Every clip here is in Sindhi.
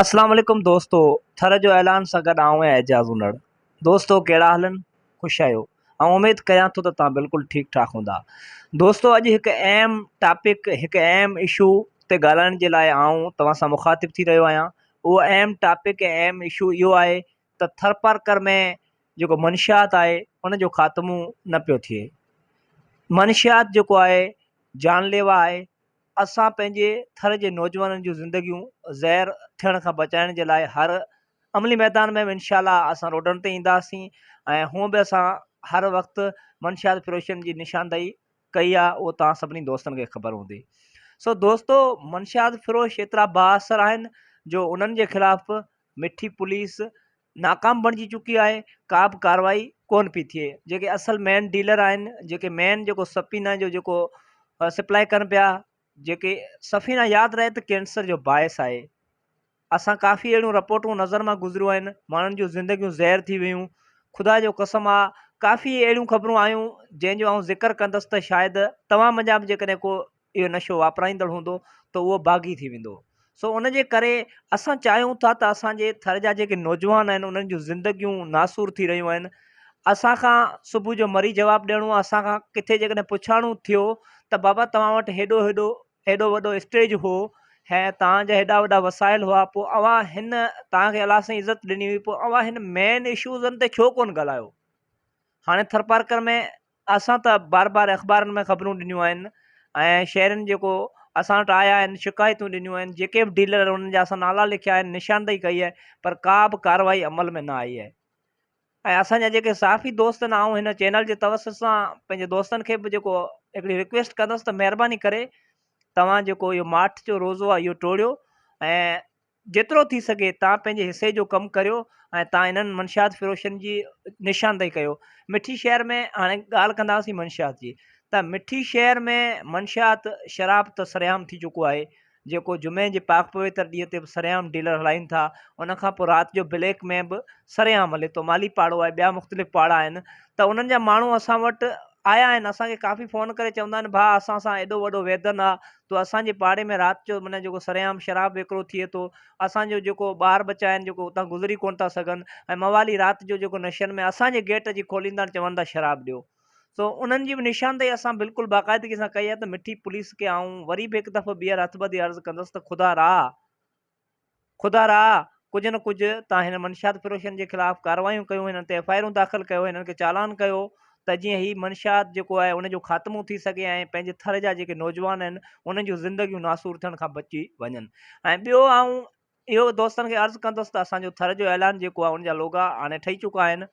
اسلام عليڪم دوستو ٿر جو اعلان سان گڏ آئون آهيان اعجاز انڙ دوستو ڪهڙا حالن خوش آهيو آئون اميد ڪريان ٿو ته توهان بلڪل ٺيڪ ٺاڪ هوندا دوستو اڄ هڪ اهم ٽاپڪ هڪ اهم اشو تي ڳالهائڻ جي لاء آئون توهان سان مخاطب ٿي رهيو آهيان اهو اهم ٽاپڪ ۽ اهم اشو اهو آهي ته ٿرپارڪر ۾ جيڪو منشيات آهي ان جو خاتمو نه پيو ٿئي منشيات جيڪو آهي جان ليوا آهي اسان پنهنجي ٿر جي نوجوانن جون زندگيون زهر ٿيڻ کان بچائڻ جي لاء هر عملي ميدان ۾ به انشاء الله اسان روڊن تي اينداسين ۽ هونء به اسان هر وقت منشيات فروشن جي نشاندهي ڪئي آهي اهو توهان سڀني دوستن کي خبر هوندي سو دوستو منشيات فروش ايترا بااثر آهن جو انهن جي خلاف مٺي پوليس ناڪام بڻجي چڪي آهي ڪا به ڪارروائي ڪون پئي ٿئي جيڪي اصل مين ڊيلر آهن جيڪي مين جيڪو سفينا جو جيڪو سپلائي ڪن پيا جيڪي سفينا ياد رهي ته ڪينسر جو باعث آهي اسان ڪافي اهڙيون رپورٽون نظر مان گذريون آهن ماڻهن جون زندگيون زهر ٿي ويون خدا جو قسم آ ڪافي اهڙيون خبرون آيون جنهن جو آئون ذڪر ڪندس ته شايد توهان منجهان به جيڪڏهن ڪو اهو نشو واپرائيندڙ هوندو ته اهو باغي ٿي ويندو سو ان جي ڪري اسان چاهيون ٿا ته اسان جي ٿر جا جيڪي نوجوان آهن انهن جون زندگيون ناسور ٿي رهيون آهن اسان کان صبح جو مري جواب ڏيڻو آهي اسان کان ڪٿي جيڪڏهن پڇاڻو ٿيو ته بابا توهان وٽ هيڏو هيڏو هيڏو وڏو اسٽيج هو هي توهان جا هيڏا وڏا وسائل هئا پوء اوهان هن توهان کي الله سائين عزت ڏني هئي پوء اوهان هن مين اشوزن تي ڇو ڪونه ڳالهايو هاڻي ٿرپارڪر ۾ اسان ته بار بار اخبارن ۾ خبرون ڏنيون آهن ۽ شهرين جيڪو اسان وٽ آيا آهن شڪايتون ڏنيون آهن جيڪي به ڊيلر آهن انهن جا اسان نالا لکيا آهن نشاندهي ڪئي آهي پر ڪا به ڪارروائي عمل ۾ نه آئي آهي ۽ اسان جا جيڪي صحافي دوست آهن آئون هن چينل جي توسط سان پنهنجي دوستن کي به جيڪو هڪڙي رڪويسٽ ڪندس ته مهرباني ڪري توهان جيڪو اهو ماٺ جو روزو آهي اهو ٽوڙيو ۽ جيترو ٿي سگهي تان پنهنجي حصي جو ڪم ڪريو ۽ تان انهن منشيات فروشن جي نشاندهي ڪيو. مٺي شهر ۾ هاڻي ڳالهه ڪنداسين منشيات جي ته مٺي شهر ۾ منشيات شراب ته سرعام ٿي چڪو آهي جيڪو جمعي جي پاڪ پويتر ڏينهن تي به سرعام ڊيلر هلائين ٿا ان کان پوء رات جو بليڪ ۾ به سرعام هلي ٿو مالي پاڙو آهي ٻيا مختلف پاڙا آهن ته انهن جا ماڻهو اسان وٽ آيا آهن اسان کي ڪافي فون ڪري چوندا آهن ڀاء اسان سان ايڏو وڏو ويڌن آ تو اسان جي پاڙي ۾ رات جو معنيٰ جيڪو سرعام شراب وڪرو ٿئي ٿو اسان جو جيڪو ٻار ٻچا آهن جيڪو اتان گذري ڪونه ٿا سگهن ۽ موالي رات جو جيڪو نشن ۾ اسان جي گيٽ اچي کوليندا آهن چون ٿا شراب ڏيو سو انهن جي به نشاندهي اسان بلڪل باقاعدگي سان ڪئي آهي ته مٺي پوليس کي آئون وري به هڪ دفعو ٻيهر هٿ ٻڌي عرض ڪندس ته خدا را خدا را ڪجهه نه ڪجهه تان هن منشيات فروشن جي خلاف ڪارروايون ڪيون هنن تي ايف I آرون داخل ڪيو هنن کي چالان ڪيو ته جيئن هي منشيات جيڪو آهي ان جو خاتمو ٿي سگهي ۽ پنهنجي ٿر جا جيڪي نوجوان آهن انهن جون زندگيون ناسور ٿيڻ کان بچي وڃن ۽ ٻيو آئون اهو دوستن کي عرض ڪندس ته اسان جو ٿر جو اعلان جيڪو آهي ان جا لوگا هاڻي ٺهي چڪا آهن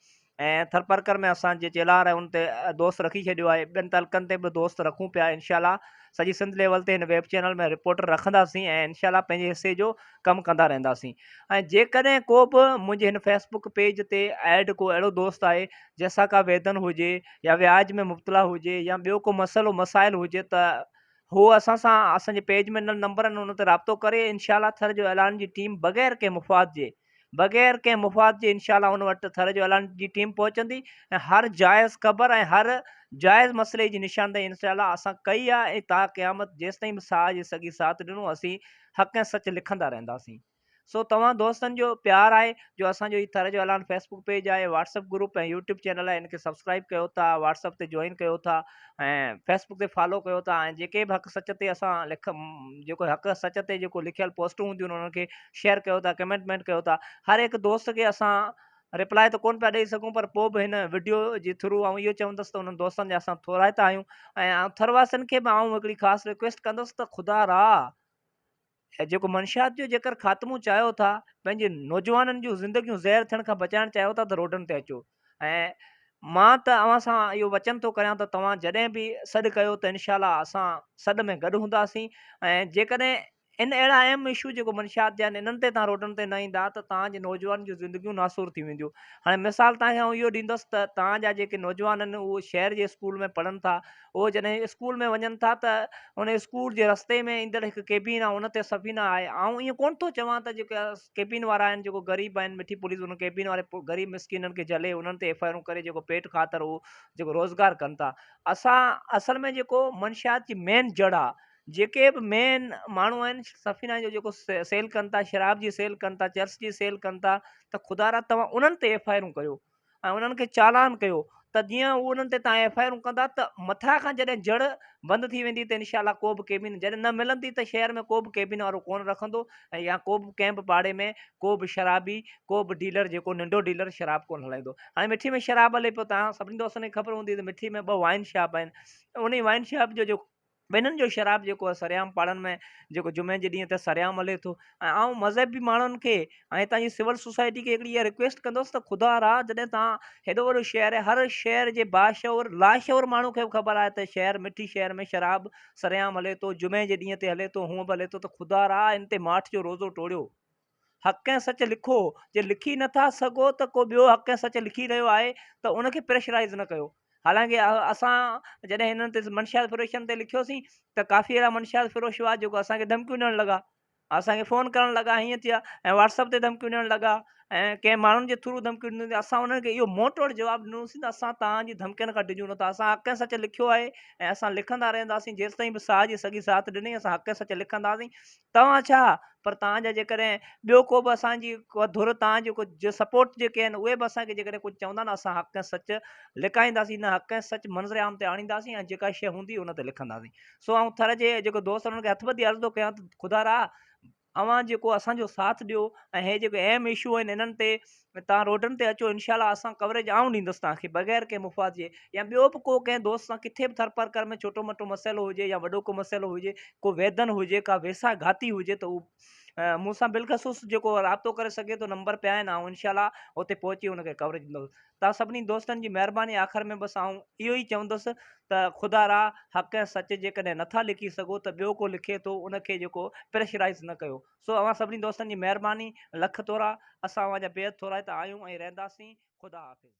۽ ٿرپارڪر ۾ اسان جي چيلهار آهي ان تي دوست رکي ڇڏيو آهي ٻين تعلقن تي به دوست رکون پيا انشاء الله سڄي سنڌ ليول تي هن ويب چينل ۾ رپورٽر رکنداسين ۽ انشاء الله پنهنجي حصي جو ڪم ڪندا رهنداسين ۽ جيڪڏهن ڪو به منهنجي هن فيسبوڪ پيج تي ايڊ ڪو اهڙو دوست آهي جنهن سان ڪا ويڌن هجي يا وياج ۾ مبتلا هجي يا ٻيو ڪو مسئلو مسائل هجي ته هو اسان سان اسان جي پيج ۾ ڏنل نمبر آهن ان تي رابطو ڪري انشاء الله ٿر جو اعلان جي ٽيم بغير ڪنهن مفاد جي بغير ڪنهن مفاد جي انشاء الله ان وٽ ٿر جو اعلان جي ٽيم پهچندي ۽ هر جائز خبر ۽ هر جائز مسئلي جي نشاندهي انشاء الله اسان ڪئي آهي ۽ تا قيامت جيستائين به ساهه جي سڳي ساٿ ڏنو اسين حق ۽ سچ لکندا رهنداسين سو توهان دوستن جو پيار آهي جو اسان جو هي ٿر جو اعلان فيسبوڪ پيج آهي WhatsApp group ۽ YouTube channel آهي ان کي سبسڪرائب ڪيو ٿا واٽس اپ تي جوائن ڪيو ٿا ۽ فيسبوڪ تي فالو ڪيو ٿا ۽ جيڪي به حق سچ تي اسان لک جيڪو حق سچ تي جيڪو لکيل پوسٽون هونديون آهن انهن کي شيئر ڪيو ٿا ڪمينٽمينٽ ڪيو ٿا هر هڪ دوست کي اسان رپلائي ته ڪون پيا ڏئي سگهون پر پوء به هن وڊيو جي ٿرو آئون اهو چوندس ته انهن دوستن جا اسان ٿورائتا آهيون ۽ آئون ٿرواسين کي به آئون هڪڙي خاص رڪويسٽ ڪندس ته خدا را ۽ جيڪو منشيات جو جيڪر خاتمو چاهيو ٿا، پنهنجي نوجوانن جون زندگيون زهر ٿيڻ کان بچائڻ چاهيو ٿا ته روڊن تي اچو ۽ مان ته اوهان سان اهو وچن ٿو ڪريان ته توهان جڏهن به سڏ ڪيو ته انشاء الله اسان سڏ ۾ گڏ هونداسين ۽ جيڪڏهن ان اهڙا اهم اشو جيڪو منشيات جا آهن انهن تي توهان روڊن تي نه ايندا ته توهان جي نوجوانن جون زندگيون ناسور ٿي وينديون هاڻي مثال توهان کي آئون اهو ڏيندس ته توهان جا جيڪي نوجوان آهن اهو شهر جي اسڪول ۾ پڙهن ٿا اهي جڏهن اسڪول ۾ وڃن ٿا ته ان اسڪول جي رستي ۾ ايندڙ هڪ ڪيبين آهي ان تي سفينه آهي آئون ائين ڪونه ٿو چوان ته جيڪي ڪيبين وارا آهن جيڪو غريب آهن مٺي پوليس ان ڪيبين واري غريب مسڪينن کي جهلي انهن تي ايف I آرون ڪري جيڪو پيٽ خاطر هو جيڪو روزگار ڪن ٿا اسان اصل ۾ جيڪو منشيات جي مين جڙ آهي جيڪي به مين ماڻهو آهن سفينا جو جيڪو سيل ڪن ٿا شراب جي سيل ڪن ٿا چرس جي سيل ڪن ٿا ته خدا را توهان انهن تي ايف I آرون ڪيو ۽ انهن کي چالان ڪيو ته جيئن هو انهن تي توهان ايف I آرون ڪندا ته مٿان کان جڏهن جڙ بند ٿي ويندي ته انشاء الله ڪو به ڪيبين جڏهن نه ملندي ته شهر ۾ ڪو به ڪيبين وارو ڪونه رکندو ۽ يا ڪو به ڪنهن به پاڙي ۾ ڪو به شرابي ڪو به ڊيلر جيڪو ننڍو ڊيلر شراب ڪونه هلائيندو. هاڻي مٺي ۾ شراب هلي پيو توهان سڀني دوستن کي خبر هوندي ته مٺي ۾ ٻه وائن شاپ آهن انهي وائن شاپ جو جيڪو ٻنهن جو شراب جيڪو آهي سرعام پاڙن ۾ جيڪو جمعي جي ڏينهن تي سرعام هلي ٿو ۽ آئون مذهبي ماڻهن کي ۽ هتان جي سول سوسائٽي کي هڪڙي اها رڪويسٽ ڪندس ته خدا را جڏهن توهان هيڏو وڏو شهر آهي هر شهر جي باشعور لاشعور ماڻهو کي به خبر آهي ته شهر مٺي شهر ۾ شراب سرعام هلي ٿو جمعي جي ڏينهن تي هلي ٿو هونء به هلي ٿو ته خدا را ان تي ماٺ جو روزو ٽوڙيو حق ۽ سچ لکو، جي لکي نه ٿا سگهو ته ڪو ٻيو حق ۽ سچ لکي رهيو آهي ته ان کي پريشرائيز نه ڪيو. حالانڪه اسان جڏهن هنن تي منشيات فروشن تي لکيوسين ته ڪافي اهڙا منشيات فروش هئا جيڪو اسان کي ڌمڪيون ڏيڻ لڳا، اسان کي فون ڪرڻ لڳا هيئن ٿيا ۽ واٽس اپ تي ڌمڪيون ڏيڻ لڳا ۽ ڪنهن ماڻهن جي ٿرو ڌمڪيون ڏنيون اسان انهن کي اهو منهن ٽوڙ جواب ڏنوسين ته اسان توهان جي ڌمڪين کان ڊڄون نٿا اسان حق ۽ سچ لکيو آهي ۽ اسان لکندا رهنداسين جيستائين به ساهه جي سڳي ساٿ ڏني اسان حق ۽ سچ لکنداسين توهان ڇا پر توهان جا جيڪڏهن ٻيو ڪو به اسان جي ڪا ڌر توهان جي ڪجهه سپورٽ جيڪي آهن اهي به اسان کي جيڪڏهن ڪجهه چوندا نه اسان حق ۽ سچ لڪائينداسين نه حق ۽ سچ منظر عام تي آڻينداسين ۽ جيڪا شيء هوندي ان تي لکنداسين سو آئون ٿر جي جيڪو دوست آهن انهن کي هٿ ٻڌي عرض ٿو ڪيان ته خدا را اوهان جيڪو اسان جو ساٿ ڏيو ۽ هي جيڪو اهم اشو آهن انهن تي توهان روڊن تي اچو انشاء الله اسان ڪوريج آئون ڏيندس توهان کي بغير ڪنهن مفاد جي يا ٻيو به ڪو ڪنهن دوست سان ڪٿي به ٿرپارڪر ۾ ڇوٽو موٽو مسئلو هجي يا وڏو ڪو مسئلو هجي ڪو ويڌن هجي ڪا ويساهه گهاتي هجي ته هو مون سان بالخصوص جيڪو رابطو ڪري سگهي ٿو نمبر پيا آهن آئون انشاء الله اتي پهچي ان کي ڪوريج ڏيندس توهان سڀني دوستن جي مهرباني آخر ۾ بس آئون اهو ئي چوندس ته خدا را حق ۽ سچ جيڪڏهن نٿا لکي سگهو ته ٻيو ڪو لکي ٿو ان کي جيڪو پريشرائز نه ڪيو سو اوهان سڀني دوستن جي مهرباني لک ٿورا اسان اوهان جا بيحد ٿورائتا آهيون ۽ رهنداسين خدا حافظ.